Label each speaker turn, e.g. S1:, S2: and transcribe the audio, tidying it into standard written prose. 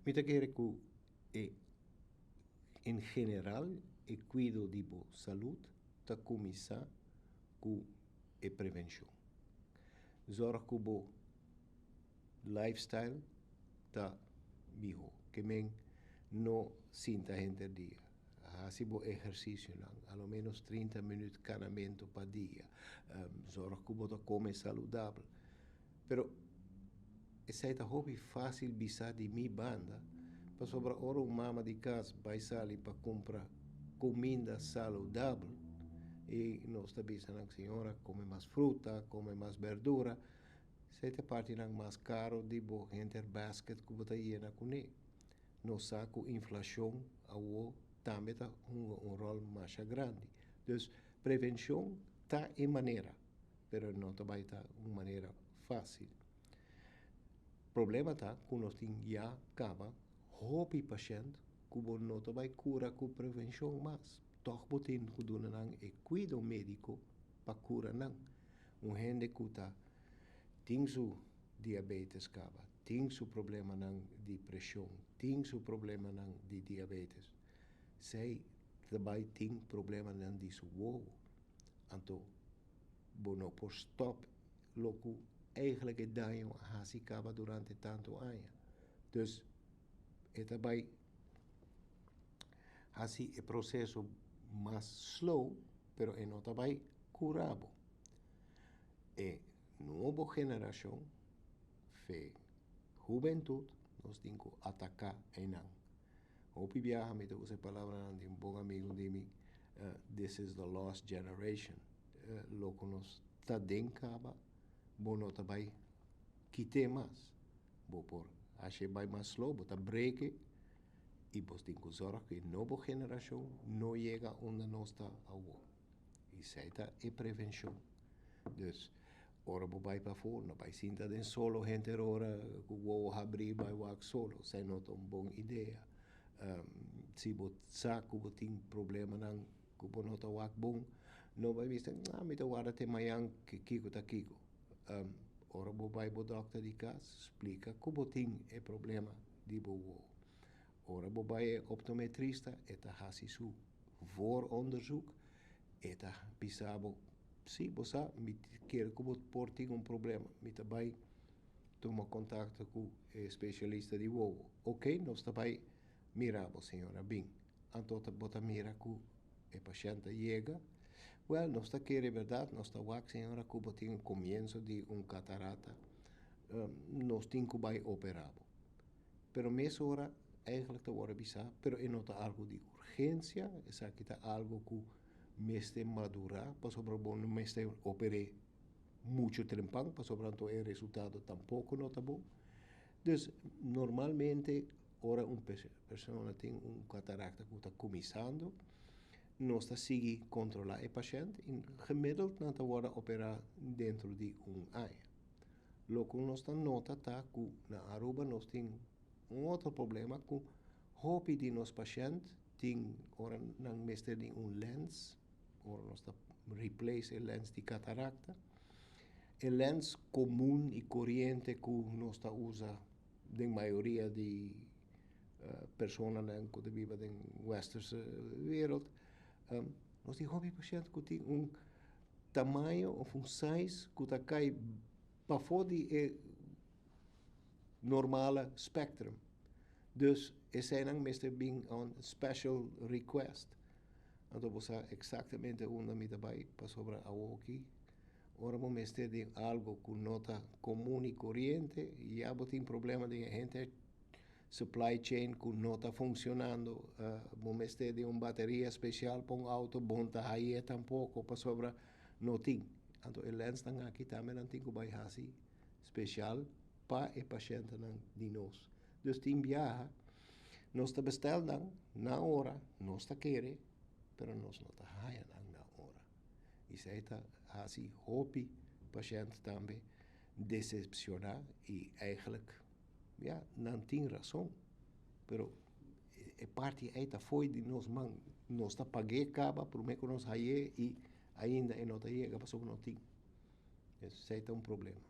S1: Mi ta kere ku en general e kuido di bo salú ta kuminsá ku e prevenshon. Zorg ku bo lifestyle ta mihó. Ke men no sinta henter dia. Hasi bo ehersisionan, al menos 30 minüt kanamentu pa dia. Zorg ku bo ta kome saludabel. Pero esei ta hopi fásil bisa di mi banda, pasobra ora un mama di kas bai sali pa kumpra kuminda saludabel i nos ta bisa nan: "Señora, kome mas fruta, kome mas berdura", esei ta partinan mas karu di bo henter basket ku bo ta yena kuné. Nos sa ku inflashon awor tambe ta un ròl mas grandi. Dus prevenshon ta e manera, pero no ta bai ta un manera fásil. Problema ta ku nos tin ya kaba hopi pashènt ku bo no ta bai kura ku prevenshon mas. Toch bo tin ku duna nan e kuido médiko pa kura nan. Un hende ku ta tin su diabetes kaba, tin su problemanan di preshon, tin su problemanan di diabetes. Esei tambe tin problemanan di su wowo. Anto, bo no por stòp loke eigenlijk e daño a hasi kaba durante tantu aña. Dus, e tambe hasi e proseso mas slow, pero e no ta bai kura bo. E nobo generashon, fe hubentut, nos tin ku ataká einan. Hopi biaha mi ta usa palabra di un bon amigu di mi, "This is the lost generation." Loke nos ta den kaba, bo no ta bai kit'é mas. Bo por hasié bai mas slow, bo ta break i bo tin ku zorg ku e nobo generashon no yega unda nos ta awor. Esei ta e prevenshon. Dus, ora bo bai pafó, no bai sinta den solo henter ora ku wowo habrí bai wak solo. Esei no ta un bon idea. Si bo sa ku bo tin problemanan ku bo no ta wak bon, no bai bisa: "Ah, mi ta warda te mañan kiko ta kiko." Ora bo bai bo dòkter di kas, splika ku bo tin e problema di bo wowo. Ora bo bai optometrista, e ta hasi su vooronderzoek, e ta bisa bo: "Si, bo sa, mi ke ku bo por tin un problema, mi ta bai tuma kontakto ku e spesialista di wowo. Ok, nos ta bai mira bo, señora, bin." Anto bo ta mira ku e pashènt yega. "Well, nos ta kere berdat, nos ta wak, señora, ku bo tin un komienso di un katarata. Nos tin ku bai operá bo." Pero mesora eigenlijk ta wòrdu bisá, pero e no ta algu di urgensia, esaki ta algu ku mester madurá, pasobra bo no mester operá muchu trempan, pasobra anto e resultado tampoko no ta bon. Dus normalmente ora un persona tin un katarata ku ta kuminsando, nos ta sigui kontrolá e pashènt i gemiddeld nan ta wòrdu operá dentro di un aña. Loke nos ta nota ta ku na Aruba nos tin un otro problema ku hopi di nos pashènt tin ora nan mester di un lens, ora nos ta replace e lens di katarata. E lens komun i koriente ku nos ta usa den mayoria di personanan ku ta biba den westerse wereld, nos tin hopi pashènt ku tin un tamaño òf un size ku ta kai pafó di e normale spectrum. Dus eseinan mester bin on special request. Anto bo sa eksaktamente unda mi ta bai, pasobra awoki ora bo mester di algu ku no ta komun i koriente, ya bo tin problema di henter supply chain ku no ta funshonando. Bo mester di un bateria spesial pa un outo, bo n' ta hañ'é tampoko, pasobra no tin. Anto e lensnan aki tambe nan tin ku bai hasi spesial pa e pashèntnan di nos. Dus tin biaha, nos ta bestèl nan na ora, nos ta kere, pero nos no ta haña nan na ora. Esei ta hasi hopi pashènt tambe desepshoná i eigenlijk, ja, nan tin rason. Pero e parti ei ta fo'i di nos man. Nos ta pag'é kaba, promé ku nos hañ'é i ainda e no ta yega pasobra no tin. Esei ta un problema.